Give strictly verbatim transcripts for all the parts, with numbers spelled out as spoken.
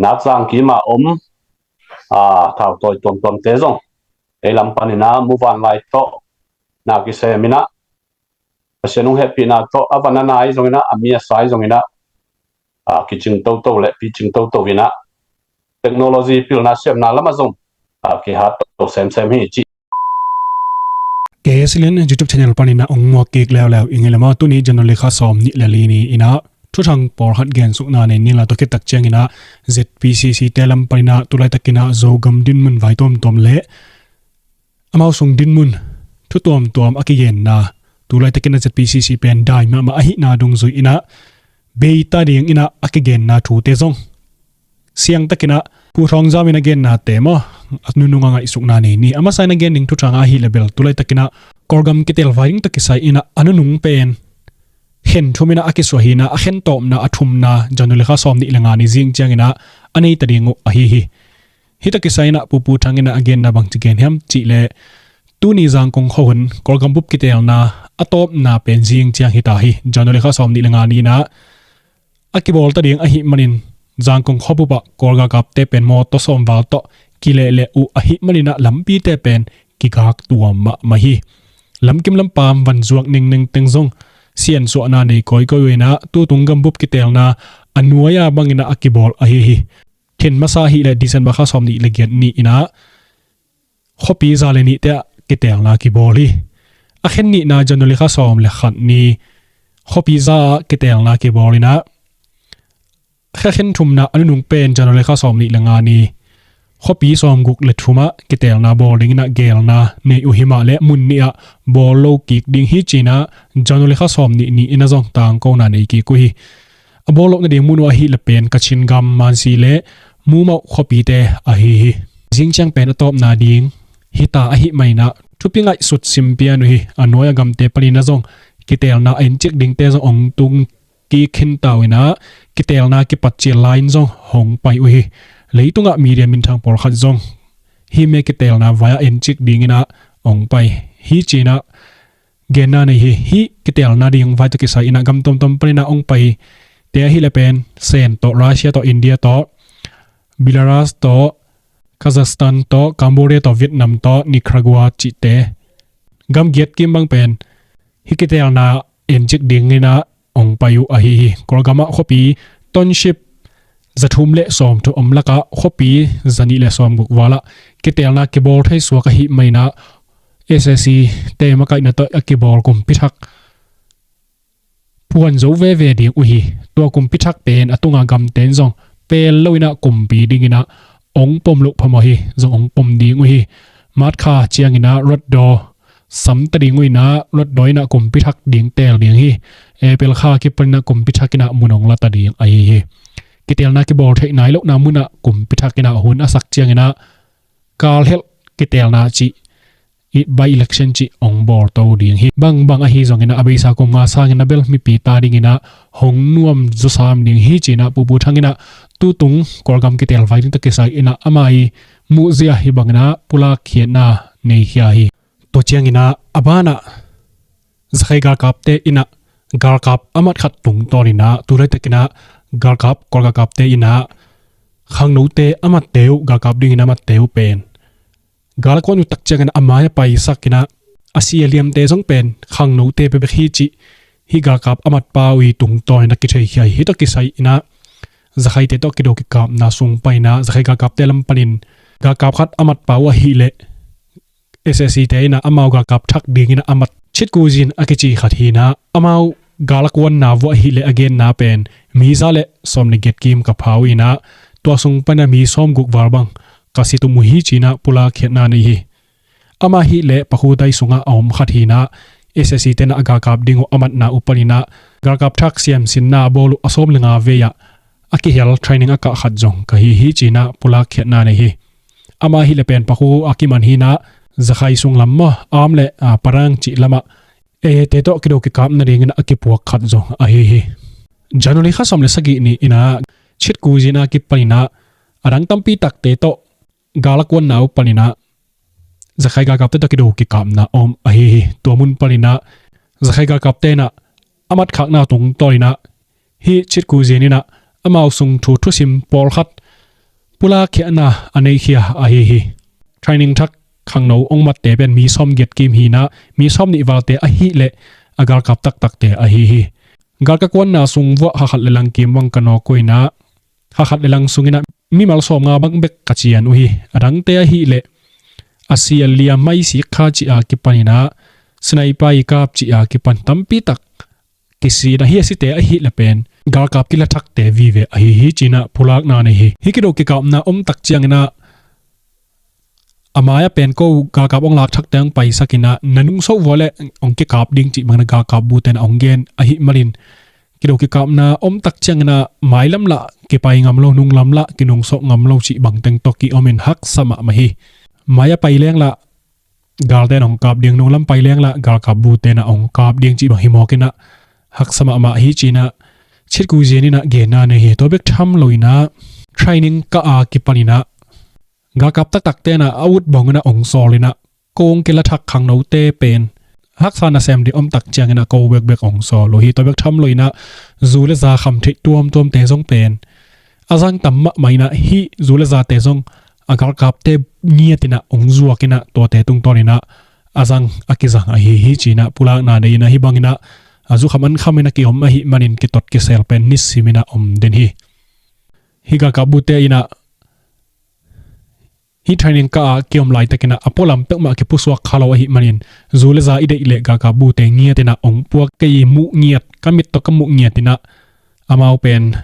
Nakzang kima om a, thautawi tuamtuamte zong ei lam panin ah muvanlai tawh na kisem in ah, Pasian hong hehpihna tawh a van a nai zongin ah, a mi a sai zongin ah, a, kicing toto le picing toto in ah, technology pilna siamna lamah zong a, kihat to semsem hi ci. K S L N YouTube channel panin ah hong muak kik leuleu ing ei le maw. Tuni January kha sawm nih le li ni in ah thuthang pawlkhat gensukna nei ni la. Tua khit tak ciangin ah Z P C C te lam panin ah tu laitakin ah Zogam dinmun vai tuamtuam le amau sung dinmun thu tuamtuam a kigenna, tu laitakin ah Z P C C pen dai mahmah ahihna dungzui in ah bei ta dingin ah a kigenna thute zong siangtakin ah Pu Thawng Zam in a gennate maw, a nunung a ngaihsukna nei ni. A masa in a gen ding thuthang ahih leh bel tu laitakin ah Kawlgam kitelvai ding tawh kisai in ah a nunung pen khen thum in ah a kisuah hi in ah, a khen tawpna, a thumna, January kha sawm nih le nga ni zing ciangin ah a nei ta ding uh ahi hi. Hih tawh kisai in ah Pu Pu Thang in ah a genna bangci gen hiam cih leh, tuni Zangkong khua hun Kawlgam bup kitelna a tawpna pen zing ciang hi ta hi. January kha sawm nih le nga ni in ah a kibawl ta ding ahih manin Zangkong khua bup ah Kawl galkapte pen mawtaw sawm val tawh kileh leh uh ahih manin ah lampite pen kigak tuam mahmah hi. Lamkim lampam van zuak nengneng teng zong siansuahna nei kawikawi uh in ah tutung gambup kitelna a nuai-a bangin ah a kibawl ahi hi. Khen masa ahih leh December kha sawm nih le giat ni in ah khuapi za le nihte ah kitelna kibawl hi. A khen nihna January kha sawm le khat ni khuapi za ah kitelna kibawl in ah, kha khen thumna a nunung pen January kha sawm nih le nga ni khuapi sawm guk le thum ah kitelna bawl dingin ah gelna nei uh hi mah leh mun nih ah bawl lo kik ding hi ci in ah January kha sawm nih ni in ah zong tangkona nei kik uh hi. A bawl loh nading mun uh ahih leh pen Kachin gam Mansi le Mumauh khuapite ahi hi. Zing ciang pen a tawpna ding hi ta ahih manin ah thupi ngaihsut sim pian uh hi. A nuai a gamte panin ah zong kitelna a encik dingte zong hong tung kik khin ta uh in ah kitelna kipat cil lai in zong hong pai uh hi. Leitungah media minthang pawlkhat zong hih mi kitelna vai ah encik dingin ah hong pai hi ci in ah genna nei hi. Hih kitelna ding vai tawh kisai in ah gam tuamtuam panin ah hong paite ahih leh pen Sen tawh, Russia tawh, India tawh, Belarus tawh, Kazakhstan tawh, Cambodia tawh, Vietnam tawh, Nicaragua cihte gam giat kim bang pen hih kitelna encik dingin ah hong pai uh ahi hi. Kawlgam ah khuapi township za thum le sawm thum om lakah khuapi za nih le sawm guk val ah kitelna kibawl thei suak ahih manin ah S A C te makaihna tawh a kibawl kumpi thak puan zo veve ding uh hi. Tua kumpi thak pen a tunga gamte in zong pel lo in ah kumpi dingin ah hong pom loh phamawh hi. Zong hong pom ding uh hi. March kha ciangin ah Hluttaw sam ta ding uh in ah Hluttaw in ah kumpi thak ding teel ding hi. April kha kipanin ah kumpi thak in ah mun hong la ta ding ahi hi. Kitelna kibawl theih nai lohna mun ah kumpi thak in ah hun a sak ciangin ah kalhelh kitelna cih, by election cih hong bawl to ding hi. Bangbang ahi zongin ah a beisa kum nga sangin ah bel mipi ta dingin ah hong nuam zawsam ding hi ci in ah Pu Pu Thang in ah tutung Kawlgam kitelvai ding tawh kisai in ah ama ii muhzia hih bangin ah pulak khiatna nei khia hi. Tua ciangin ah a banah Zakhai galkapte in ah galkap a mat khat tungtawn in ah tu laitakin ah galkap, Kawl galkapte in ah khangnote a matte uh, galkap dingin a matte uh pen gal a kuan uh tak ciangin a mai a paisak in ah a si a liamte zong pen khangnote bekbek hi cih hih galkap a matpa uh ii tungtawn in ah kitheikhia hi. Hih tawh kisai in ah Zakhaite tawh kido kikapna sung panin ah Zakhai galkapte lam panin galkap khat a matpa uh ahih leh S A C te in ah amau galkap thak dingin ah a mat Chit Ku Zin a kici khat hi in ah amau gal a kuanna uh ahih leh a genna pen mi za le sawm le giat kim ka pha uh in ah tua sung panin ah mi sawm guk val bang ka si tum uh hi ci in ah pulak khiatna nei hi. Amah ahih leh Pakhu dai sungah a om khat hi in ah S A C te in ah a galkap ding uh a matna uh panin ah galkap thak siamsinna a bawl uh a sawm le nga vei ah a kihel training a kah khat zong ka hi hi ci in ah pulak khiatna nei hi. Amah ahih leh pen Pakhu a kiman hi in ah Zakhai sung lam maw, Am le, a, Parang cih lamah A A te tawh kido kikap nadingin a kipuak khat zong ahi hi. January kha sawm le sagih ni in ah Chit Ku Zin a kipanin ah a dang tampi takte tawh gal a kuanna uh panin ah Zakhai galkapte tawh kido kikapna a om ahi hi. Tua mun panin ah Zakhai galkapte in ah a matkhakna tungtawn in ah hih Chit Ku Zin in ah amau sung thu thusim pawlkhat pulak khiahna a neihkhia ahi hi. Training thak khangno ong matte pen mi sawmgiat kim hi-in ah, mi sawmnih valte ahih leh a galkap taktakte ahi hi. Galkap kuanna sung vuah kha khat le lang kim bang ka nawk uh in ah, kha khat le lang sungin ah mimal sawmnga bang bek ka cian uh hi. A dangte ahih leh a sia liam maisik kha cih a kipan in ah, sniper i kap cih a kipan tampi tak kisi in ah, hih a site ahih leh pen galkap kilathakte vive ahi hi ci-in ah pulakna nei hi. Hih kido kikapna om tak ciangin ah, a mai-ah pen ko galkap ong lak thakte ong paisak in ah, na nungso vua leh ong kikap ding cih bangin ah galkap bute in ah ong gen ahih manin, kido kikapna om tak ciangin ah mailam lah kipai ngam lo, nunglam lah kinungsawh ngam lo cih bangteng tawh ki-om in haksa mahmah hi. Mai-ah pai leng lah galte in ah ong kap ding, nunglam pai leng lah galkap bute in ah ong kap ding cih bang hi mawk in ah haksa mahmah hi ci-in ah Chit Ku Zin in ah genna nei hi. Tua bek tham lo in ah training kah a kipan in ah galkap taktakte in ah a ut bang in ah ong sawl in ah, ko ong kilathak khangnote pen haksa nasem ding om tak ciangin ah ko bekbek ong sawl uh hi. Tua bek tham lo in ah zu le za kham theih tuamtuamte zong pen a zang tam mahmah in ah, hih zu le zate zong a galkapte ngiat in ah ong zuak in ah, tuate tungtawn in ah a zang a kizang ahi hi ci-in ah pulakna nei in ah, hih bangin ah a zu kham an kham in ah ki-om ahih manin kitot kisel pen nisim in ah om den hi. Hih galkap bute in ah hih training kah a ki-om laitakin ah a pualam peuhmah kipusuak kha lo ahih manin, zu le za i deih leh galkap bute ngiat in ah ong puak, kei muh ngiat, ka mit tawh ka muh ngiat in ah amau pen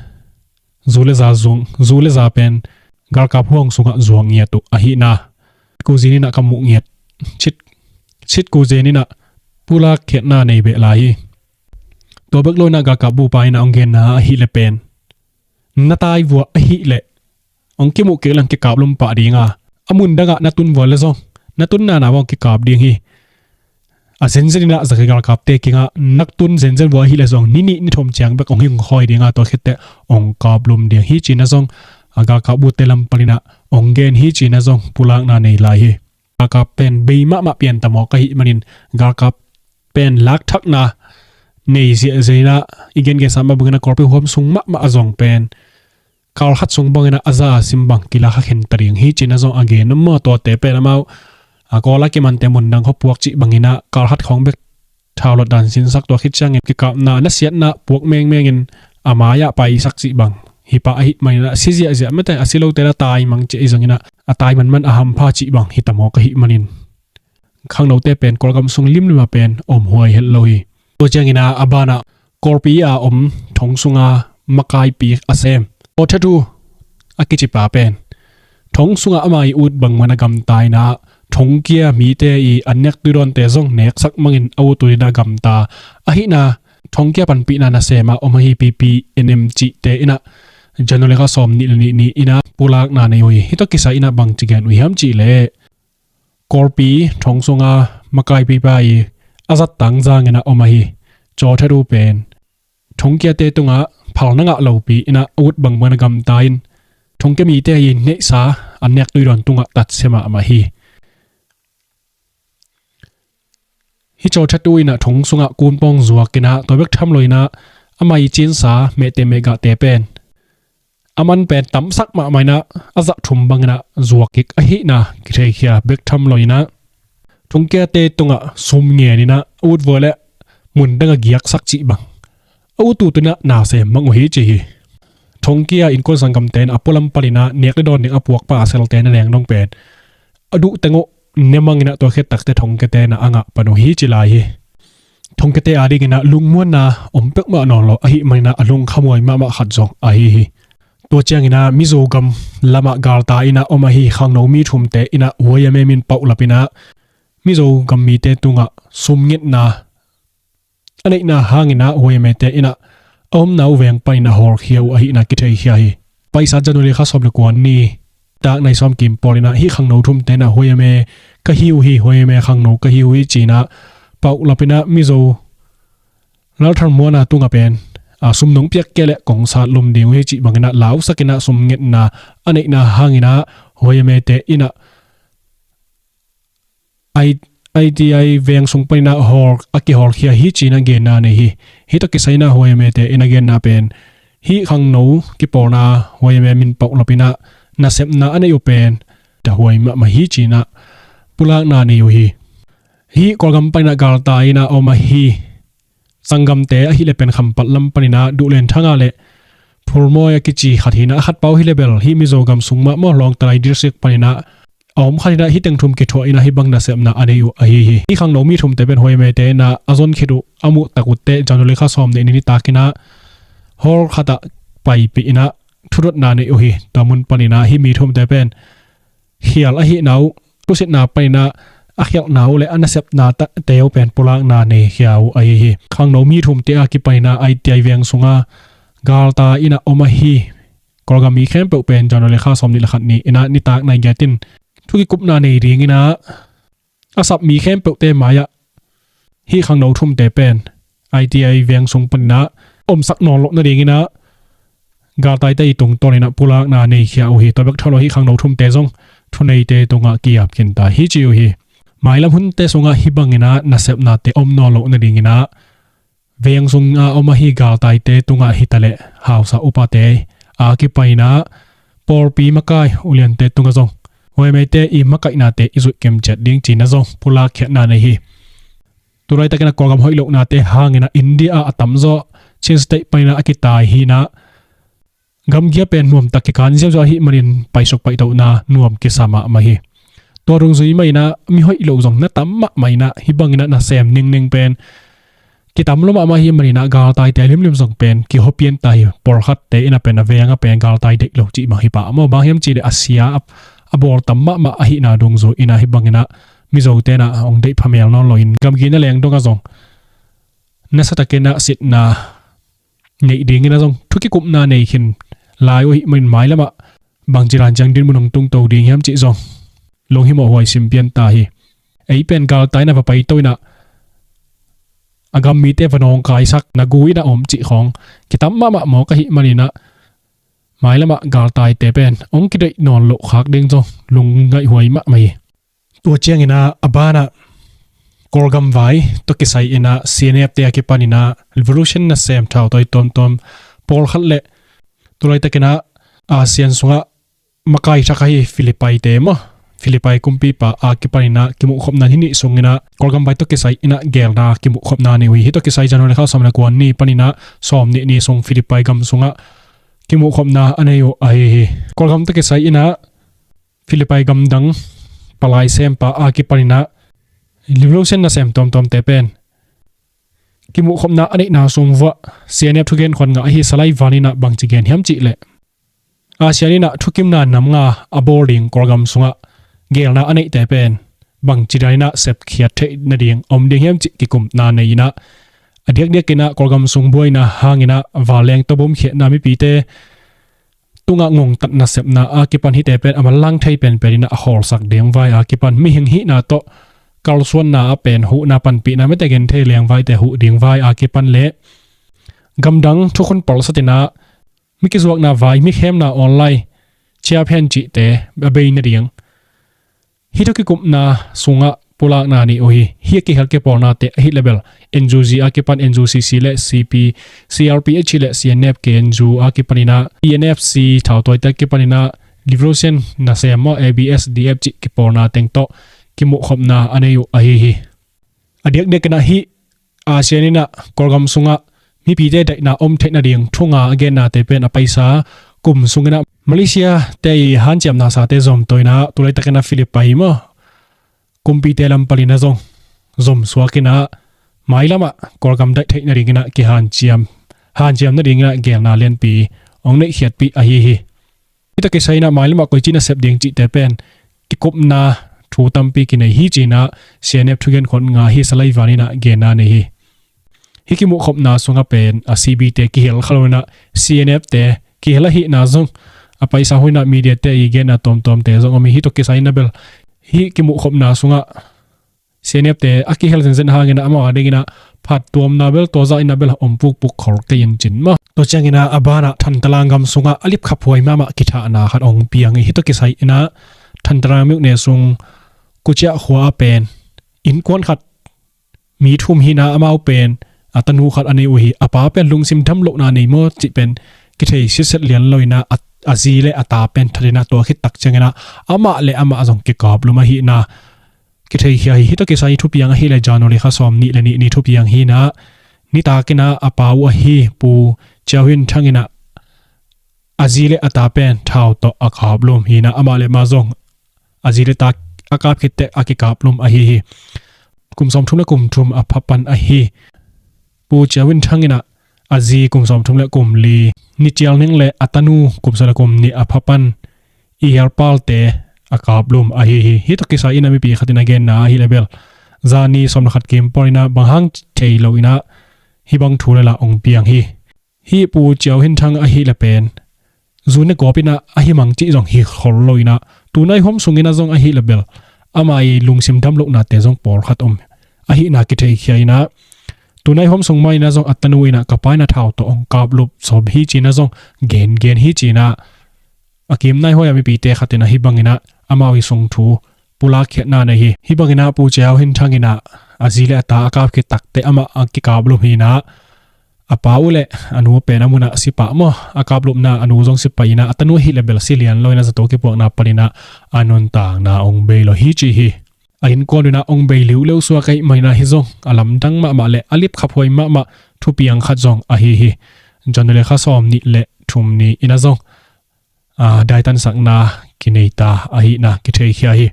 zu le za zuang, zu le za pen galkap huang sungah zuang ngiat uh ahihna Ku Zin in ah ka muh ngiat, Chit, Chit Ku Zin in ah pulak khiatna nei beh lai hi. Tua bek lo in ah galkap bupa in ah ong genna ahih leh pen, na tai vua ahih leh ong kimuh kik leng kikap lum pah ding a, a mun dangah na tun vua leh zong na tunna na bang ong kikap ding hi. A zenzen in ah za galkapte kiangah na tun zenzen vua ahih leh zong ni nih ni thum ciang bek ong hing khawi ding a, tua khit teh ong kap lum ding hi ci-in ah zong a galkap bute lam pan in ah ong gen hi ci-in ah zong pulakna nei lai hi. Galkap pen bei mahmah pian ta mawk ahih manin, galkap pen lak thakna nei ziahziah in ah, i gengensa mah bangin ah Kawlpi huam sung mahmah a zong pen kal khat sung bangin ah a za a sim bang kilak kha khin ta ding hi ci-in ah zong a gen om maw. Tuate pen amau a Kawl a kimante mun dang khawng puak cih bangin ah kal khat khawng bek thau lot dan sinsak, tua khit ciangin kikapna nasiatna puak mengmengin a mai-ah paisak cih bang hi pah ahih manin ah, a si ziahziah mate, a si lote la tai mang cih ahi zongin ah a tai manman a hampha cih bang hi ta mawk ahih manin, khangnote pen Kawlgam sung limlim ah pen om huai het lo hi. Tua ciangin ah a banah Kawlpi a om thong sunga makaipi a sem Chaw That Thu a kicipa pen thong sungah ama i ut bangmah in a gamta in ah, thongkia mite i an nek tuidawnte zong neksak mangin a ut uh in a gamta ahihna, thongkia panpihna nasem a om ahi P P N M cihte in ah January kha sawm nih le nih ni in ah pulakna nei uh hi. Hih tawh kisai in ah bangci gen uh hiam cih leh, Kawlpi thong sunga makaipipa i a zattang zangin a om ahi Chaw That Thu pen thongkiate tungah phalna ngah lopi in ah a ut bangmah in a gamta in, thongkia mite i neihsa an nek tuidawn tungah tatsia mahmah hi. Hih Chaw That Thu in ah thong sungah kunpawng zuak in ah, tua bek tham lo in ah ama i cinsa mehte mehgahte pen a man pen tamsak mahmah in ah, a zah thum bangin ah zuak kik ahihna kitheikhia bek tham lo in ah, thongkiate tungah sum ngen in ah, a ut vua leh mun dang a giaksak cih bang a ut uh tungah nasem mang uh hi ci hi. Thongkia innkuan sanggamte in a pualam pan in ah nek le dawn ding a puakpa a selte na leng dong pen a duh teng uh ne mang in ah, tua khit tak teh thongkiate in ah a ngah pan uh hi ci lai hi. Thongkiate adingin ah lungmuanna om peuhmah nawn lo ahih manin ah a lungkhamhuai mahmah khat zong ahi hi. Tua ciangin ah Mizo gam lamah galta in ah om ahi khangno mi thumte in ah huai a me min pauhlap in ah, Mizo gam mite tungah sumngetna a neihna hangin ah huai a mete in ah a omna uh veng panin a hawlkhia uh ahihna kitheikhia hi. Paisa January kha sawm le kua ni tak nai sawm kim pawl in ah hih khangno thumte in ah huai a me ka hi uh hi, huai a me khangno ka hi uh hi ci-in ah pauhlap in ah Mizo lalthanmuanna tungah pen a sum nong piak kei leh kong sat lum ding uh hi cih bangin ah lausak in ah sumngetna a neihna hangin ah huai a mete in ah I, I T I veng sung panin ah hawl, a kihawlkhia hi ci-in ah genna nei hi. Hih tawh kisai in ah huai a mete in ah genna pen hih khangno kipawlna huai a me min pauhlap in ah nasepna a neih uh pen tahuai mahmah hi ci-in ah pulakna nei uh hi. Hih Kawlgam panin ah galtai in ah om ahi sanggamte ahih leh Penkhampat lam panin ah Duhlen Thanga le Phulmawi a kici khat hi-in ah, a khat pau hi leh bel hih Mizo gam sung mah maw, Lawngtlai district panin ah a om khat hi-in ah, hih teng thum kithuah in ah hih bang nasepna a nei uh ahi hi. Hih khangno mi thumte pen Huaimai te in ah a zon khit uh a muh tak uhteh January kha sawm nih ni nitak in ah hall khat ah paipih in ah thudotna nei uh hi. Tua mun panin ah hih mi thumte pen khial ahihna uh, thusitna panin ah a khialhna uh le a nasepnate uh pen pulakna nei khia uh ahi hi. Khangno mi thumte a kipanin ah I T I veng sungah galtai in ah om ahi Kawlgam mi khempeuh pen January kha sawm nih le khat ni in ah nitak nai giat in thu kikupna nei dingin ah a sap mi khempeuhte mai-ah hih khangno thumte pen I T I veng sung panin ah omsak nawn loh nadingin ah galtaite i tungtawnin ah pulakna nei khia uh hi. Tua bek thawn lo hih khangno thumte zong thuneite tungah ki-ap khin ta hi ci uh hi. Mailam hunte sungah hih bangin ah nasepnate om nawn loh nadingin ah veng sungah om ahi galtaite tungah hi ta leh hausa upate a kipanin ah pawlpi makai uliante tungah zong Huaimaite i makaihnate i zuih kemciat ding ci-in ah zong pulak khiatna nei hi. Tulaitakin ah Kawlgam hoih lohnate hangin ah India ah a tamzaw Chin State panin ah a kitai hi-in ah gamgi-a pen nuamtak kikan ziauziau ahih manin paisuk paitohna nuam kisa mahmah hi. Tua dungzui mah in ah mi hoih lo zong na tam mahmah in ah hih bangin ah nasem ningning pen kitam lua mahmah ahih manin ah galtaite limlim zong pen kihawmpian ta hi. Pawlkhatte in ah pen a veng ah pen galtai deih lo cih bang hi pah maw, bang hiam cih leh a sia a, a bawl tam mahmah ahihna dungzui in ah hih bangin ah Mizote in ah hong deih phamel nawn loin gamgi na leng dongah zong nasatakin ah sitna neih dingin ah zong thu kikupna nei khin lai uh ahih manin mailam ah bangci dan ciang dinmun hong tungto ding hiam cih zong lunghimawh huai sim pian ta hi. Ei pen galtai in ah va paito in ah a gam mite va nawngkaisak, na gu in ah om cih khawng kitam mahmah mawk ahih manin ah mailam ah galtaite pen hong kideih nawn loh khak ding zong lungngaih huai mahmah hi. Tua ciangin ah a banah Kawlgam vai tawh kisai in ah C N F te a kipanin ah revolution nasem thautawi tuamtuam pawlkhat le tulaitakin ah ASEAN sungah makai thak ahi Philippine te maw, Philippine kumpipa a kipanin ah kimuhkhopna hih nih sungin ah Kawlgam vai tawh kisai in ah geelna kimuhkhopna nei uh hi. Hih tawh kisai January kha sawm le kua ni panin ah sawm nih ni sung Philippine gam sungah kimuhkhopna a nei uh ahi hi. Kawlgam tawh kisai in ah Philippine gamdang palai sempa a kipanin ah revolution nasem tuamtuamte pen kimuhkhopna a neihna sung vuah C N F thugen khuan ngah ahi Salai Van in ah bangci gen hiam cih leh ASEAN in ah thukimna nam nga a bawl ding Kawlgam sungah geelna a neihte pen bangci danin ah sepkhiat theih nading om ding hiam cih kikumna nei in ah a diakdiakin ah Kawlgam sung buaina hangin ah vanleng tawh bomkhiatna mipite tungah ngongtat nasepna a kipan hihte pen a manlang thei penpen in ah a khawlsak ding vai a kipan mihing hihna tawh kalsuanna a pen huhna panpihna mite genthei lengvaite huh ding vai a kipan le gamdang thukhun palsat in ah mi kizuakna vai, mi khemna online ciaphen cihte a bei nading hih tawh kikupna sungah pulakna nei uh hi. Hih a kihel kipawlnate ahih leh bel N U G a kipan N U C C le C P, C R P H le C N F K N U a kipanin ah T N F C thautawite a kipanin ah revolution nasem maw, A B S D F cih kipawlna teng tawh kimuhkhopna a nei uh ahi hi. A diakdiakin ah hih ASEAN in ah Kawlgam sungah mipite daihna om theih nading thu nga a gennate pen a paisa kum sungin ah Malaysia te i hanciamna sate zom tawh in ah tulaitakin ah Philippine maw, kumpite lam panin ah zong zom suakin ah mailam ah Kawlgam daih theih nadingin ah kihanciam, hanciam nadingin ah geelna lianpi hong neihkhiatpih ahi hi. Hih tawh kisai in ah mailam ah koici nasep ding cihte pen kikupna thu tampi kinei hi ci-in ah C N F thugen khuan ngah ahi Salai Van in ah genna nei hi. Hih kimuhkhopna sungah pen a C B te kihel kha lo in ah C N F te kihel ahihna zong a paisa hoih in ah media te i genna tuamtuamte zong om hi. Hih tawh kisai in ah bel hih kimuhkhopna sungah C N F te a kihel zenzen hangin ah amau a dingin ah phattuamna bel tua zah in ah bel om pukpuk khol kei in cin maw. Tua ciangin ah a banah Thantlang gam sungah a lipkhaphuai mahmah kithahna khat hong piang hi. Hih tawh kisai in ah Thantlang myone sung Kuciah khua a pen innkuan khat mi thum hi in ah amau pen a tanu khat a nei uh hi. A pa pen lungsim dam lohna nei maw cih pen kithei sitset lian lo in ah a, a zi le a ta pen that in ah, tua khit tak ciangin ah amah le amah zong kikaplum ahihna kitheikhia hi. Hih tawh kisai thupiang ahih leh January kha sawm nih le nih ni thupiang hi in ah, nitak in ah a pa uh ahi Pu Ciau Hin Thang in ah a zi le a ta pen thau tawh a kaplum hi in ah, amah le amah zong a zi le ta a kap khit teh a kikaplum ahi hi. Kum sawmthum le kum thum a pha pan ahi Pu Ciau Hin Thang in ah a zi kum sawmthum le kum li, Ni Cial Ning le a tanu kum sawm le kum nih a pha pan i hial palte a kaplum ahi hi. Hih tawh kisai in ah mipi khat in a genna ahih leh bel, zani sawm le khat kim pawl in ah bang hang thei lo in ah hih bang thu le la ong piang hi. Hih Pu Ciau Hin Thang ahih leh pen zu ne gawp in ah ahi mang cih zong hi khol lo in ah, tunai huam sung in ah zong ahih leh bel ama i lungsim dam lohnate zong pawlkhat om ahihna kitheikhia in ah, tunai huam sung mah in ah zong a tanu in ah ka pa in ah thau tawh ong kaplup sawm hi ci in ah zong gengen hi ci in ah, a kim nai huai a mipite khat in ah hih bang in ah amau i sung thu pulak khiatna nei hi. Hih bang in ah Pu Ciau Hin Thang in ah a zi le a ta a kap khit tak teh amah a kikaplum hi in ah, a pa uh le a nu pen a mun ah si pah maw, a kaplupna a nu zong si pah in ah, a tanu ahih leh bel si lian lo in ah zato kipuakna pan in ah a nuntakna ong bei lo hi ci hi. A innkuan un ah ong bei liuliu suak ahih man in ah hih zong a lamdang mahmah le a lipkhaphuai mahmah thupiang khat zong ahi hi. January kha sawm nih le thum ni in ah zong a, daitansakna kinei ta ahihna kitheikhia hi.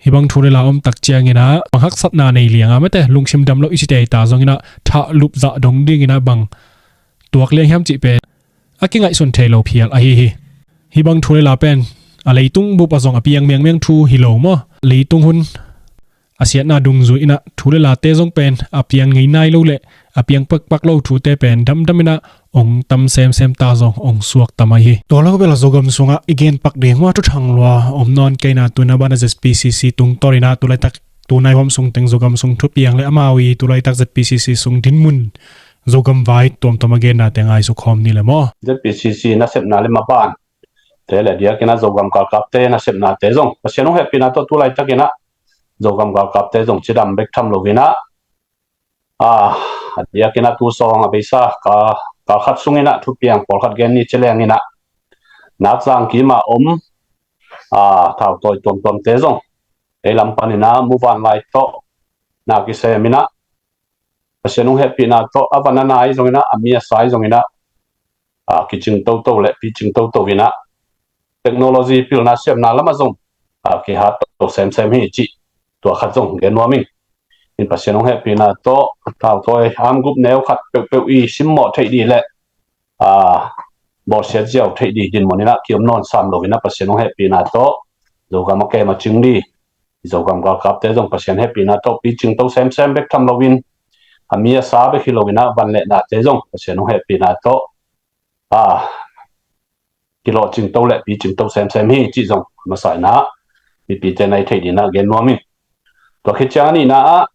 Hih bang thu le la om tak ciangin ah bang haksatna nei liang a mate, lungsim dam lo i ci tei ta zongin ah thahlup zah dong dingin ah bang tuak liang hiam cih pen a kingaihsun thei lo phial ahi hi. Hih bang thu le la pen a leitung bup ah zong a piang miangmiang thu hi lo maw? Leitung hun a siatna dungzui in ah thu le late zong pen a piang ngei nai lo le a piang pakpak lo thute pen damdam in ah ong tam semsem ta zong ong suak tam ahi hi. Tua lo bel Zogam sungah i gen pak ding uh a thuthang lua om nawn kei in ah, tu in ah banah Z P C C tungtawn in ah tulaitak tunai huam sung teng Zogam sung thupiang le amau i tulaitak Z P C C sung dinmun Zogam vai tuamtuam a genna teng a i sukhawm ni le maw? Z P C C nasepna le maban te le diakin ah Zogam galkapte nasepnate zong Pasian hong hehpihna tawh tulaitakin ah Zogam galkapte zong cidam bek tham loin ah, a, a diakin ah tu sawng a beisa kal, kal khat sungin ah thupiang pawlkhat gen ni ci leng in ah Nakzang kim ah om, a, thautawi tuamtuamte zong ei lam panin ah muvanlai tawh na kisem in ah Pasian hong hehpihna tawh a van a nai zongin ah, a mi a sai zongin ah, a, kicing toto le picing toto in ah technology pilna siamna lamah zong, a, kihat to semsem hi cih tua khat zong gen nuam ing. In Pasian hong hehpihna tawh thautawi amgup neu khat peuhpeuh i simmawh theih dih le, a, bawlsiat ziau theih dih dinmun in ah kiom nawn sam loin ah Pasian hong hehpihna tawh Zogam a kem a cing dih, Zogam galkapte zong Pasian hehpihna tawh picing to semsem bek tham loin, a mi a sa bek hi loin ah van le nate zong Pasian hong hehpihna tawh, a, kilawhcing to le picing to semsem hi cih zong a masa in ah mipite na i theih dih in ah gen nuam ing. Tua khit ciang a nihna ah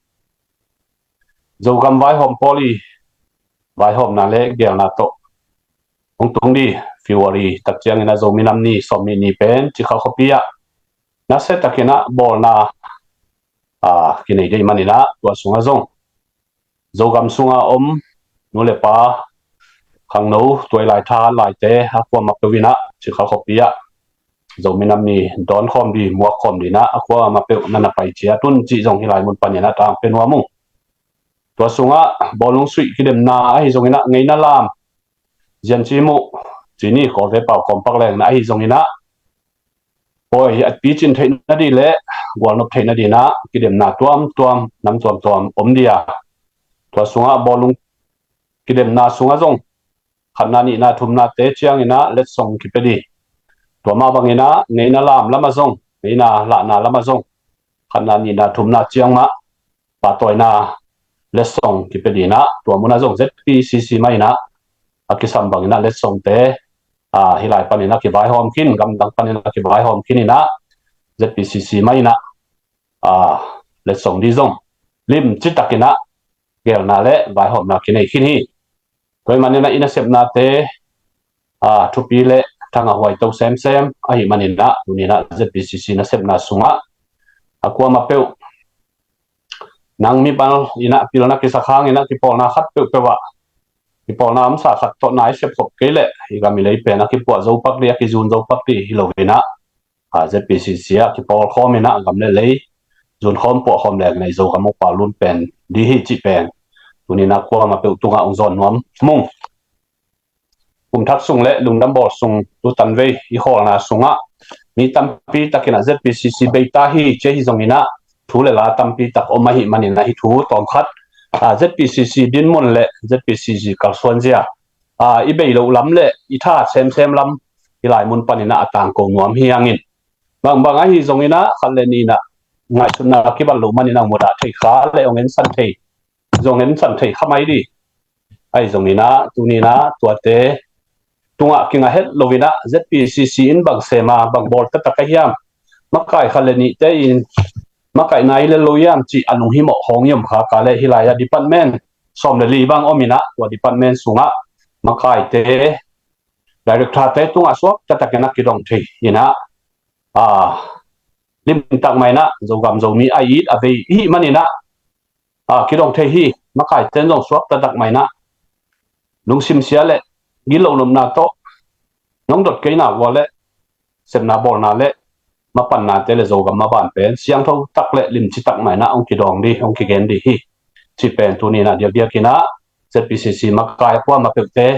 Zogam vaihawm pawl i vaihawmna le geelna tawh hong tung dih February tak ciangin ah Zomi Nam Ni sawm nih ni pen Cikha khuapi ah nasia takin ah bawlna, a, kinei dih man in ah tua sungah zong Zogam sunga om nu le pa, khangno, tuailai, tha laite a kuamah peuh in ah Cikha khuapi ah Zomi Nam Ni dawn khawm dih, muak khawm dih in ah a kuamah peuh na na pai ciat un cih zong hih lai mun panin ah tang pia nuam ung. Tua sungah bawlung suih kidemna ahi zongin ah ngeina lam, ziancimu, cini Kawlte pau kawmpak lengna ahi zongin ah pawi a picin theihna dih le gualnop theihna dih in ah kidemna tuamtuam, nam tuamtuam om dih a, tua sungah bawlung kidemna sungah zong khatna, nihna, thumnate ciangin ah letsong kipia dih. Tua mah bangin ah ngeina lam lamah zong, ngeina lahna lamah zong khatna, nihna, thumna ciang mah pahtawina letsong kipia dih in ah tua munah zong Z P C C mah in ah a kisam bangin ah letsongte, a, hih lai panin ah kivaihawm khin, gamdang panin ah kivaihawm khin in ah Z P C C mah in ah, a, letsong dih zong limci takin ah geelna le vaihawmna kinei khin hi. Tua ahih manin ah i nasepnate, a, thupi le thang a huai to semsem ahih manin ah tuni in ah Z P C C nasepna sungah a kuamah peuh nang mimal in ah pilna kisak hangin ah kipawlna khat peuhpeuh ah kipawlna omsa khat tawh na i sep khop kei leh i gam i lei pen a kipuah zo pak dih, a kizun zo pak dih hi lo in ah, a, Z P C C ah kipawl khawm in ah gam le lei zun khawm puah khawm leng in ah i Zogam ong pau lun pen dih hi cih pen tuni in ah kuamah peuh tungah ong zawn nuam ung. Kum thak sung le lungdam bawl sung tu tanvei i khawlna sungah mi tampi takin ah Z P C C bei ta hi ci hi zongin ah thu le la tampi tak om ahih manin ah hih thu tawmkhat, a, Z P C C dinmun le Z P C C kalsuanzia, a, i bei loh lam le i tha semsem lam i lai mun panin ah a tangko nuam hi hangin, bangbang ahi zongin ah khat le nih in ah ngaihsutna kibat loh manin ah mudah thei kha le ong ensan thei, zong ensan thei kha mai dih. Ahi zongin ah tuni in ah tuate tungah kingah het lo in ah Z P C C in bang sem a, bang bawl taktak a hiam, makai khat le nihte in makai nai le lo hiam cih a lunghimawh hong i om kha ka le hih lai ah department sawm le li bang om in ah tua department sungah makaite, directorte tungah suak taktak in ah kidong thei in ah, a, limtak mah in ah Zogam Zomi a it a vei i hih manin ah, a, kidong thei hi. Makaite in zong suak taktak mah in ah lungsim sia le gilo nopna tawh nong dot kei na ua le sepna bawlna le mapannate le Zogam maban pen siangtho tak le limci tak mah in ah ong kidawng dih, ong kigen dih hi. Cih pen tuni in ah diakdiak in ah Z P C C makai kuamah peuhte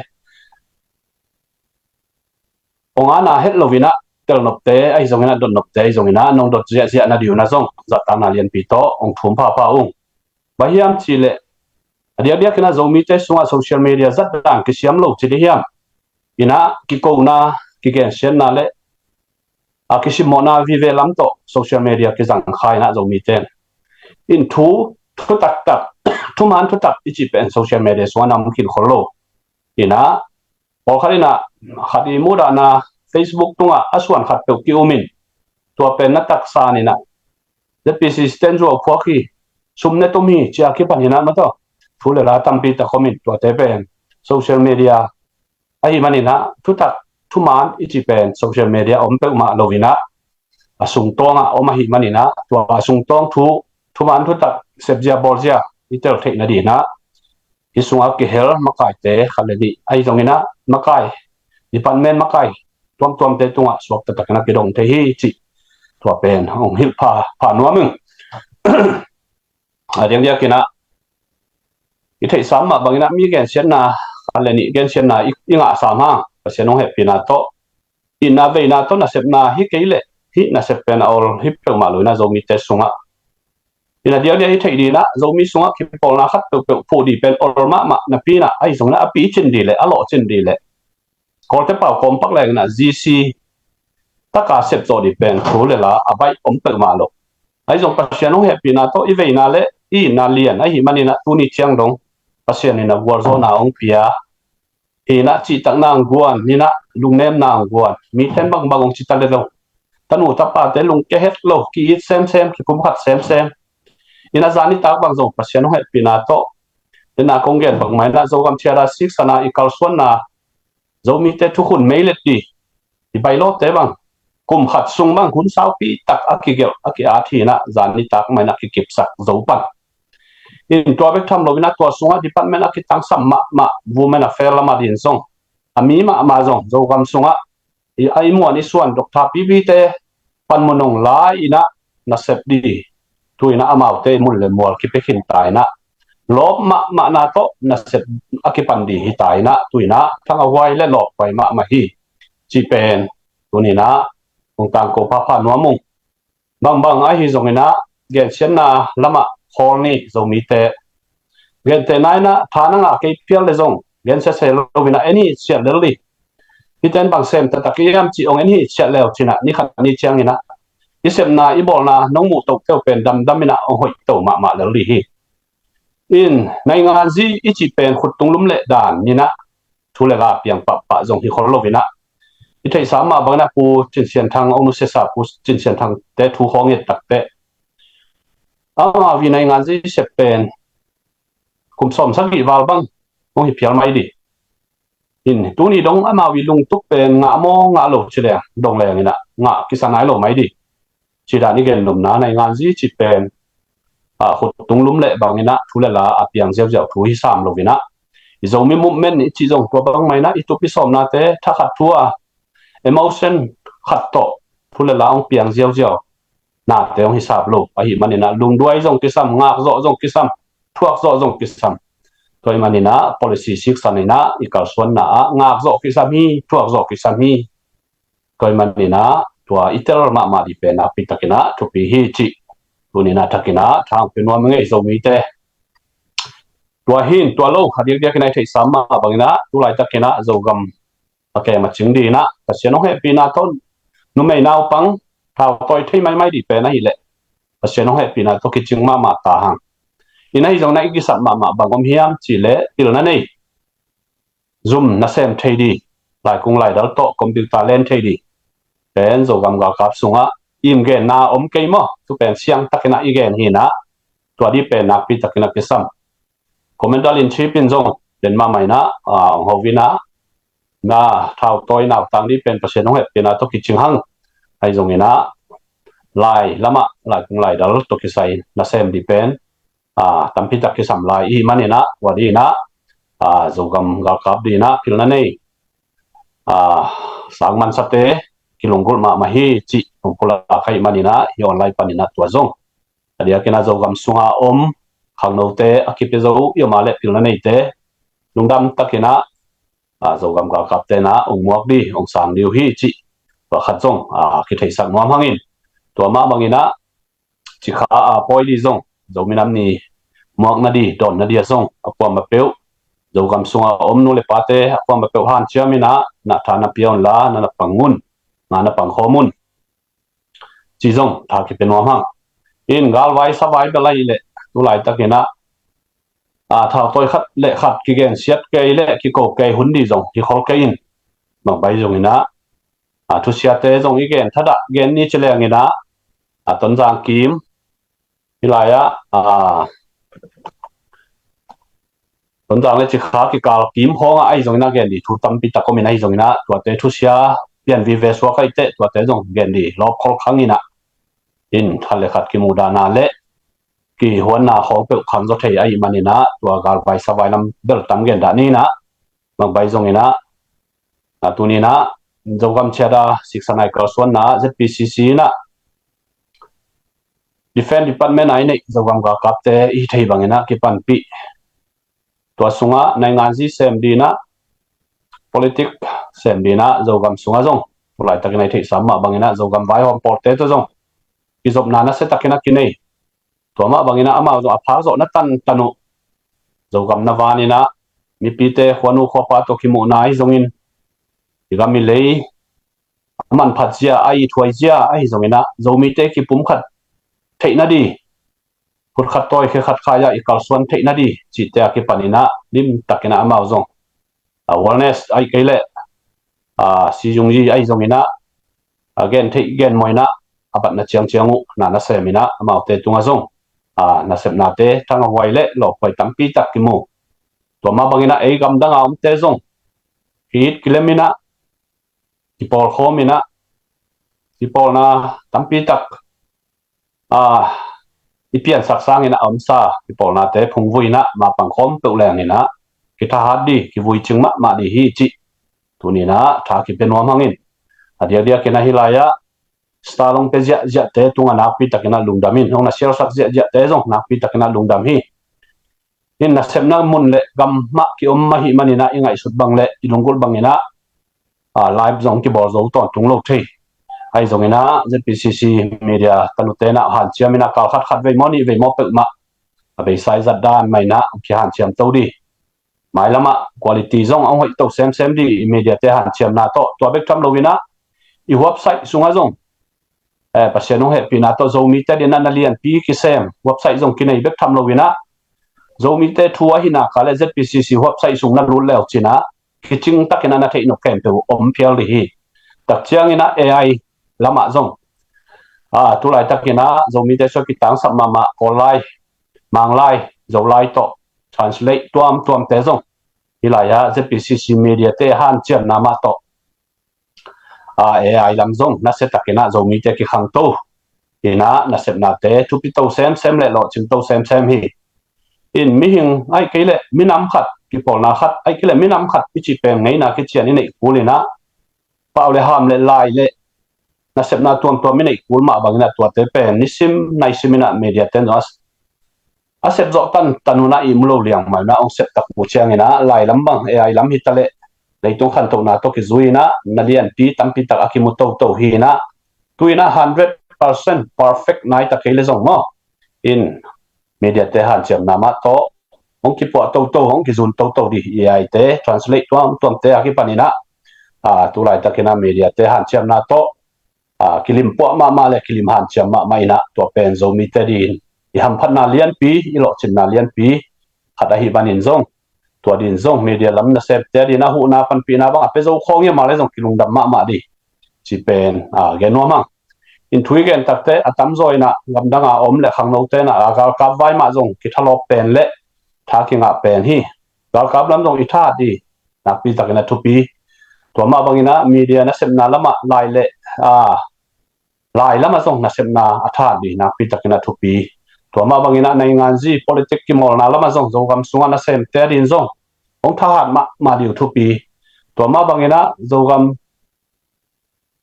ong ana het lo in ah telnopte ahi zongin ah dotnopte ahi zongin ah nong dot ziahziah na ding un ah zong zahtakna lianpi tawh ong thum phapha ung. Bang hiam cih leh a diakdiak in ah Zomite sungah social media zat dan kisiam lo ci dih hiam? In ah kikona, kigensiatna le a kisimmawhna vive lam tawh social media kizang kha in ah Zomite in thu, thu taktak, thuman thutak i cih pen social media sungah na om khin khol lo. In ah pawlkhat in ah khat i mudahna Facebook tungah a suan khat peuh ki-um in tua pen na taksa in ah Z P C C ten zuau phuak hi, sum ne tum hi ci a kipan in ah maw taw thu le la tampi tak om in tuate pen social media ahih manin ah thutak thuman i cih pen social media om peuhmah lo in ah a sungtawng ah om ahih manin ah tua a sungtawng thu, thuman thutak sepzia bawlzia i tel theih nading in ah hih sungah kihel makaite khat le nih ahi zongin ah makai, department makai tuamtuamte tungah suak taktak in ah kidong thei hi cih tua pen hong hilh pha, pha nuam ing. A diakdiak in ah i theihsa mah bangin ah mi gensiatna khat le nih gensiatna i, i ngahsa hang Pasian hong hehpihna tawh itna veina tawh nasepna hi kei leh hih nasep pen a ol hi peuhmah lo in ah Zomite sungah in ah diakdiak i theih ding in ah Zomi sungah kipawlna khat peuhpeuh phuh ding pen ol mahmah napi in ah ahi zongin ah a picin ding le a lawhcin ding le Kawlte pau kawmpak leng in ah G C taka sep zawh ding pen thu le la a baih om peuhmah lo. Ahi zong Pasian hong hehpihna tawh i veina le i itna lian ahih manin ah tuni ciang dong Pasian in ah gualzawhna hong pia hi in ah cihtakna hong guan in ah lungnemna hong guan, mite in bangbang hong ci ta le lo, tanu tapate lungkia het lo, ki-it semsem, kipumkhat semsem in ah zan nitak bang zong Pasian hong hehpihna tawh, den a kong gen bangmah in ah Zogam Thiada siksana i kalsuanna Zomite thukhun meilet ding i bailawte bang kum khat sung bang hun saupi tak a kigelh a ki-at hi in ah zan nitak mah in ah kikipsak zo pan in tua bek tham lo in ah tua sungah department a kitangsam mahmah Women Affairs lam ading zong a mi mahmah zong Zogam sungah i, a i muan i suan Doctor P P te panmun hong la in ah nasep ding tu in ah amaute i mun le mual kipia khin ta in ah lawp mahmahna tawh nasep a kipan ding hi ta in ah tu in ah thangahhuai le lawphuai mahmah hi cih pen tuni in ah hong tangko phapha nuam ung. Bangbang ahi zongin ah gensiatna lamah khawl ni Zomite. Gentehna in ah tha na ngah kei phial le zong gensia se lo in ah en hi ciat lel dih. Hihte in bang sem taktak i hiam cih hong en hi ciat le uh cin ah ni khat ni ciangin ah i sepna i bawlna nong muh toh peuh pen damdam in ah hong hoih to mahmah lel dih hi. In nainganzi i cih pen khuttung lum leh dan in ah thu le la piang pahpah zong hi khol lo in ah i theihsa mah bangin ah Pu Cin Sian Thang, hong nusiasa Pu Cin Sian Thangte thu khawng et takteh amau i nainganzi sep pen kum sawm sagih val bang hong hi phial mai dih. In tuni dong amau i lungtup pen ngah maw ngah lo ci leng dong leng in ah ngah kisa nai lo mai dih. Ci dan i gen nopna nainganzi ci pen a khuttung lum leh bangin ah thu le la a piang ziauziau thu hi sam lo in ah I Zomi movement i cih zong tua bangmah inah i tup i sawmnate thakhat thu a emotion khat tawh thu le la hong piang ziauziau nate hong hisap lo ahih maninah lungduai zong kisam, ngakzawh zong kisam, thuakzawh zong kisam. Tua ahih maninah policy siksan inah i kalsuanna ah ngakzawh kisam hi, thuakzawh kisam hi. Tua ahih maninah tua i tel mahmah dih pen nakpi takinah thupi hi cih tuninah thakinah thang pe nuam ngei Zomite. Tua hin tua lo a diakdiakinah i theihsam mah banginah tu laitakinah Zogam a kem a cing dinah Pasian hong hehpihna tawh numei naupang thautawi thei maimai dih pen ahileh Pasian hong hehpihna tawh kicing mahmah ta hang. Inah hi zong na i kisap mahmah bang om hiam cihleh pilna nei Zoom nasem thei dih, laikung laidal tawh computer len thei dih pen Zogam galkap sungah i genna om kei maw? Tu pen siang takinah i gen hinah tua dih pen nakpi takinah kisam. Commander in Chief in zong den mahmah inah hong ho inah na thautawi nautang dih pen Pasian hong hehpihna tawh kicing hang. Ahi zonginah lai lamah laikung laidal tawh kisai nasem dih pen tampi tak kisam lai i hih maninah tua dinah Zogam galkap dinah pilna nei sangmansate kilunggulh mahmah hi cih hong pulak ahih maninah hi online paninah tua zong a diakinah Zogam sunga om khangnote a kipia zo i om a leh pilna neite lungdam takinah Zogam galkapte inah hong muak dih hong sang dih uh hi cih tua khat zong kitheihsak nuam hangin tua mah banginah cikha a pawi dih zong Zomi Nam Ni muakna dih dawnna dih a zong a kuamah peuh Zogam sunga om nu le pate a kuamah peuh hanciam inah na tha na pia unla na na pang un, na na pang khawm un. Ci zong tha kipia nuam hang. In galvai savai bel ahileh tu laitakinah thautawi khat le khat kigensiat kei le kiko kei hun dih zong hi khol kei in bangbai zonginah thusiate zong i gen thadah gen ni ci lenginah Tonzang kim hi lai-ah Tonzang le Cikha kikal kim hawngah ahi zonginah gen dih thu tampi tak om in ahi zonginah tuate thusia pian vive suak ahih teh tuate zong gen dih lawp khol khanginah in khat le khat kimudahna le kihuanna khawng peuh khang zaw thei ahih maninah tua galvai savai lam bel tam gen dah ninah bangbai zonginah tuninah Zogam ciat a siksan a i kalsuanna Z P C C inah Defense Department a i neih Zogam galkapte i hi thei banginah kipanpih tua sungah nainganzi sem dinah politik sem dinah Zogam sungah zong tu laitakinah i theihsam mah banginah Zogam vaihawm pawlte tawh zong kizopna nasia takinah kinei. Tua mah banginah amau zong a phak zawh na tantan uh Zogam na vaninah mipite khuanu khuapa tawh kimuhna ahi zongin i gam i lei a manphat zia a ithuai zia ahi zonginah Zomite kipumkhat theihna dih khutkhat tawi khekhat khai-ah i kalsuan theihna dih cihte a kipaninah limtakinah amau zong awareness ahi kei leh sizungyi ahi zonginah a gen theih gen mawinah a batna ciangciang uh na naseminah amaute tungah zong nasepnate thangahuai le lawphuai tampi tak kimu. Tua mah banginah ei gamdang a omte zong ki-it kileminah kipawlkhawminah kipawlna tampi tak i piansak sanginah a omsa kipawlnate phungvuinah mapang khawm peuh lenginah kithahat dih kivuicing mahmah dih hi cih tuninah tha kipia nuam hangin a diakdiakinah hi lai-ah star long pia ziahziahte tungah nakpi takinah lungdam in hong na sialsak ziahziahte zong nakpi takinah lungdam hi. In nasepna mun le gam mah kiom ahih maninah i ngaihsut bang le i lunggulh banginah live zong kibawl zo tawntung lo thei. Ahi zonginah Z P C C media tanute inah hanciam inah kal khat khat vei maw nih vei maw peuhmah a beisa i zat dan mah inah kihanciam to dih. Mailamah quality zong a hong hoih to semsem dih i mediate hanciamna tawh tua bek tham loinah i website sungah zong Pasian hong hehpihna tawh Zomite dinah na lianpi kisem website zong kinei bek tham loinah Zomite thu ahihna kha le Z P C C website sung na lut leucinah kicing takinah na theih nop khempeuh om phial dih hi. Takcianginah A I lamah zong tu laitakinah Zomite suak kitangsap mahmah Kawl lai, Mang lai, Zo lai tawh translate tuamtuamte zong hi lai-ah Z P C C mediate hanciamna mah tawh A I lam zong nasia takinah Zomite kikhangto inah nasepnate thupito semsem le lawhcingto semsem hi. In mihing ahi kei leh minam khat kipawlna khat, ai kile minam khat i cih pen ngeina kician i neih kul inah, pau le ham le lai le nasepna tuamtuam i neih kul mah bangin ah tuate pen nisim naisim inah media ten zong a sep zawh tan tan unah i mu lo liang mah inah hong sep tak uh ciangin ah lai lam bang, A I lam hi ta leh leitung khantohna tawh kizui inah na lianpi tampi tak a kimu toto hi inah, tu inah hundred percent perfect nai ta kei le zong maw, in media te hanciamna mah tawh hong kipuah toto, hong kizun toto dih. A I te translate tuamtuamte a kipan inah, a, tu laitakin ah media te hanciamna tawh, a, kilim puah mahmah le kilim hanciam mahmah inah tua pen Zomite dih in i hamphatna lianpi, i lawhcinna lianpi khat ahi manin zong, tua dih in zong media lam nasemte dih inah huhna panpihna bang a pia zo khawng hi a, mah le zong kilungdam mahmah dih ci pen, a, gen nuam hang. In thu i gen takte a tamzaw inah gamdang a om le khangnote inah, a, galkap vai mah zong kithalawp pen le tha kingah pen hi. Galkap lam zong i thahat dih nakpi takin a thupi. Tua mah bangin ah media nasepna lamah lai le, a, lai lamah zong nasepna a thahat dih nakpi takin a thupi. Tua mah bangin ah nainganzi politik kimawlna lamah zong Zogam sungah nasemte dih in zong hong thahat mahmah dih uh thupi. Tua mah bangin ah Zogam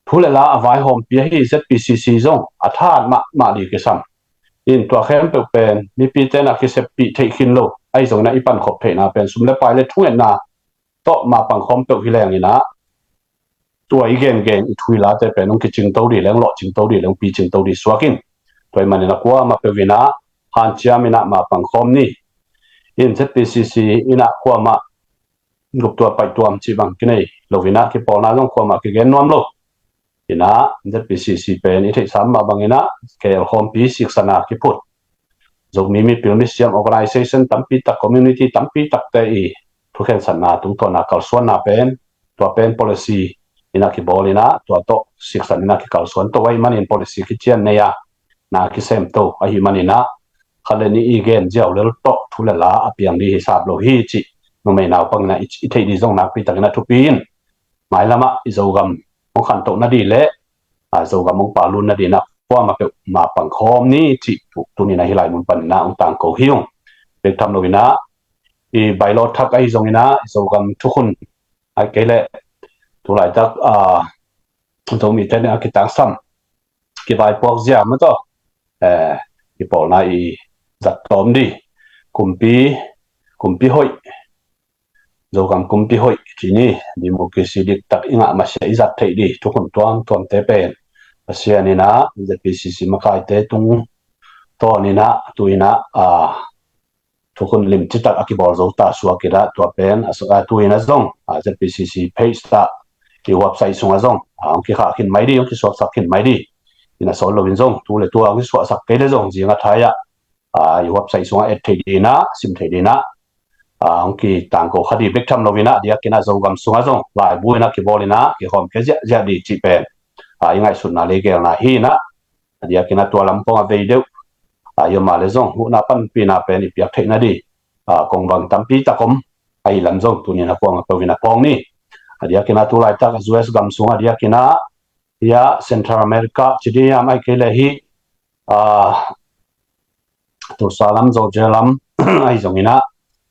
thu le la a vaihawmpi ahi Z P C C zong a thahat mahmah dih kisam. In tua khempeuh pen mipite inah kiseppih theih khin lo ahi zongin ah i pankhop theihna pen sum le pai le thungetna tawh mapang khawm peuh hi leng inah, tua i gengen i thu i late pen hong kicingto dih leng, lawhcingto dih leng, picingto dih suak in. Tua i manin ah kuamah peuh inah hanciam inah mapang khawm ni. In Z P C C inah kuamah guptua paihtuam cih bang kinei lo inah, kipawlna zong kuamah kigen nuam lo. Inah Z P C C pen i theihsa mah bang inah K L khawmpi siksana kiphut Zomi mipil misiam organization tampi tak, community tampi takte i thukhensatna tungtawna kalsuanna pen, tua pen policy inah kibawl inah, tua tawh siksan inah kikalsuan to ahi manin policy kician nei a, na kisemto ahi manin ah khat le nih i gen ziau lel tawh thu le la a piang dih hi sap lo hi cih numei naupang inah i, i theih dih zong nakpi takin a thupi in, mailamah i Zogam hong khantoh nadih le, a, Zogam hong palun nadih inah kuamah peuh mapang khawm ni cih tu, tuni inah hih lai mun pan inah hong tangko hi ung. Bek tham lo inah i bailo thak ahi zongin ah i Zogam thukhun ai kei leh tu laitak, a, Zomite inah kitangsam kivaipuak zia mah tawh, eh, kipawlna i zat tawm dih, kumpi, kumpi hoih, Zogam kumpi hoih cih ni, democracy diktak i ngah masiah i zat theih dih thukhun tuamtuamte pen Pasian inah Z P C C makaite tungtawn inah tu inah, a, thukhun limcitak a kibawl zo ta suak inah, tua pen a, a, tu inah zong, a, Z P C C page tah i website sungah zong, a, hong kikhah khin mai dih, hong kisuaksak khin mai dih. Inah sawl loin zong tu le tu a hong kisuahsak kei le zong zing a thai ah, a, i website sungah et thei dih inah, sim thei dih inah, a, hong kitangko kha dih. Bek tham lo inah a diakin ah Zogam sungah zong laibu inah kibawl inah kihawm kei ziahziah dih cih pen, a, i ngaihsutna le i geelna hi inah, a diakin ah tua lam pawng a vei deuh, a, i om a le zong huhna panpihna pen i piak theih nadih, a, kongvang tampi tak om ahi lam zong tuni inah kuamah peuh inah phawng ni. A diakin ah tu laitak a U S gam sungah a diakin ah hia Central America ci dih hiam ai kei leh hih, a, Tulsa lam, Georgia lam ahi zongin ah,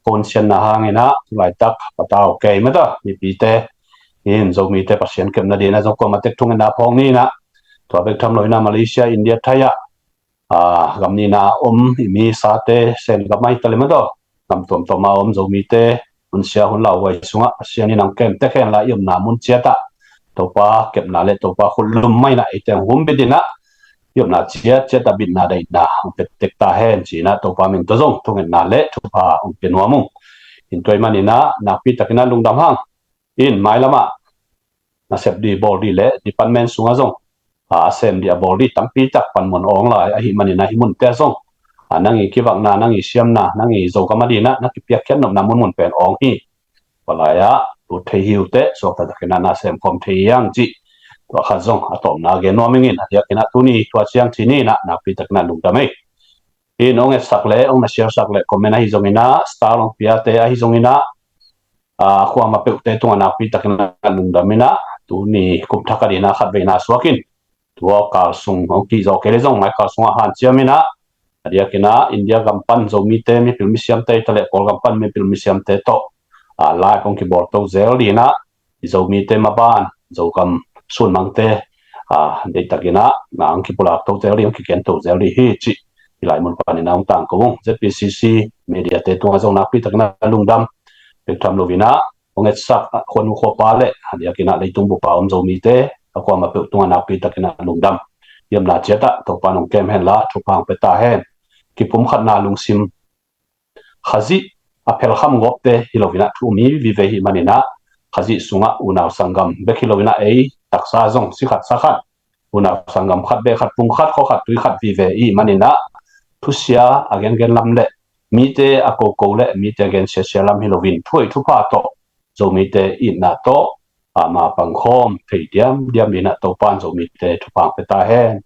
kong sianna hangin ah tu laitak patau kei mah ta mipite in Zomite Pasian kepna dih inah zong kuamah tek thungetna phawng ni inah. Tua bek tham lo inah Malaysia, India, Thai ah, a, gam nihna om i misate, Sen gam ahi ta le mah tawh gam tuamtuam a om Zomite, hun sia hun lauhuai sungah Pasian in hong kem tek hen la, i omna mun ciat ah Topa kepna le Topa khut lum mah inah eite hong humbit inah, i omna ciatciat ah bitna daihna hong pia tek ta hen ci inah Topa min tawh zong thungetna le thupha hong pia nuam ung. In tua ahih man inah nakpi tak inah lungdam hang. In mailamah nasep dih bawl dih le department sungah zong, a, a sem dih a bawl dih tampi tak panmun awng lai ahih man inah hih munte ah zong, a, nang i kivakna, nang i siamna, nang i Zogam ading inah na kipiakkhiat nopna munmun pen awng hi. Tua lai ah lut thei hi uh teh suakta tak inah na sem khawm thei hi hang cih tua khat zong a tawpna gen nuam ing in. A diakin ah tuni tua ciang ci ni inah nakpi tak inah lungdam hi. In hong etsak le hong na share sak le comment ahi zongin ah, star hong piate ahi zongin ah, a, kuamah peuhte tungah nakpi tak inah lungdam inah, tuni kum thak ading inah khat vei na suak in, tua kal sung hong kihzawh kei le zong mai kal sungah hanciam inah, a diakin ah India gam pan Zomite mipil misiamte hi ta leh Kawlgam pan mipil misiamte tawh a, live hong kibawl to zel ding in ah, i Zomite maban, Zogam sunmangte, a, deihtakin ah, na hong kipulak to zel ding, hong kigen to zel ding hi cih hih lai mun panin ah hong tangko ung. Z P C C mediate tungah zong nakpi takin ah lungdam bek tham lo in ah, hong etsak, a, khuanu khuapa le a diakin ah leitung bup a om Zomite a kuamah peuh tungah nakpi takin ah lungdam. Hiamna ciat ah Topa'n hong kem hen la, thupha hong pia ta hen. Kipumkhatna lungsim, Khazih a phelkham gawpte hi lo in ah thu om hi vive ahih manin ah, Khazih sungah unau sanggam bek hi lo in ah ei taksa zong si khat sa khat, unau sanggam khat beh khat, pung khat khua khat tui khat vive ahih manin ah, thusia a gengen lam le mite a koko le mite a gen siasia lam hi lo in, thu hoih thupha tawh, Zomite itna tawh, a, ma pangkhawm thei diamdiam ding in ah Topa'n Zomite thupha hong pia ta hen.